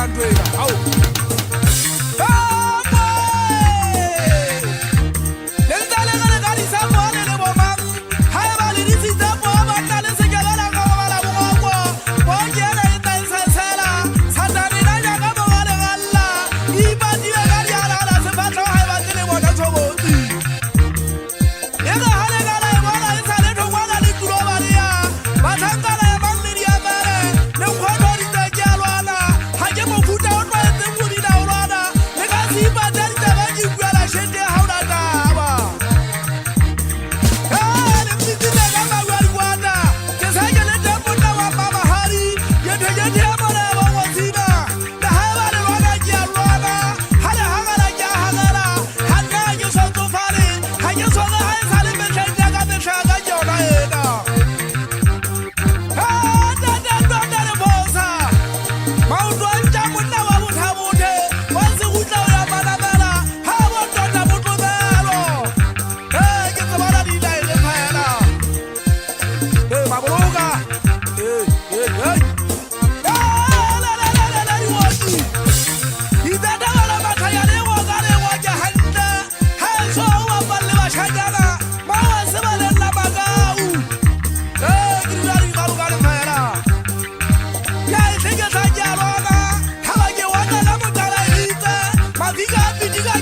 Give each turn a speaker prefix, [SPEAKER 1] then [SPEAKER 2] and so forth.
[SPEAKER 1] yona ntho ena. Ao. Le ntse le re le ka disa poo le le bomang? Haeba le disitse poo banna le se ke be la robala boroko. Poo ke ena e tla e sesela. Satane na nyaka mora leralla. E ipatile ka dialala sefahleho ha e batle le bona tshobotsi. E re ha le ka la e bona e sa le thokwana le tulo baleya. Bahlankana emang le diapere. Le nkgothoditse ke a lwana. Ha ke mofuta o tlwaetseng ho bina o lwana. Le ka se ipate ditsebe ke ikuela shete ha o na taba. Ee, le mpitsitse ka maru a dikwata. Ke se ke le teng monna wa mmamahadi. Yethe-yethe ya mona ya bongosina. Le haeba le lwana ke a lwana. Ha le hangela ke a hangela. Ha nna ha ke so tsofale. Ha ke so re ha e sa le mehleng ya ka mehla ya ka ke yona ena. Ee, ntate Ntate Lephosa. Maoto a ntja monna wa bothabothe. Wa serutla o ya manamela. Ha bo tota botlobelo. Ee, ke tsebana dilaele fela. Ee, maboloka. Ee, ee, ee. Ee, le, le, le, le, le, dioti. Ditsatabala mathaya le roka le roke hantle. Ha eso ho bapalle bashanyana. Moo se baleng la makau. Ee, ke dula di raloka lefela. Ke a e hlekehla ke a lwana. Ha ba ke otla ka motala e itse. Mafika a pitika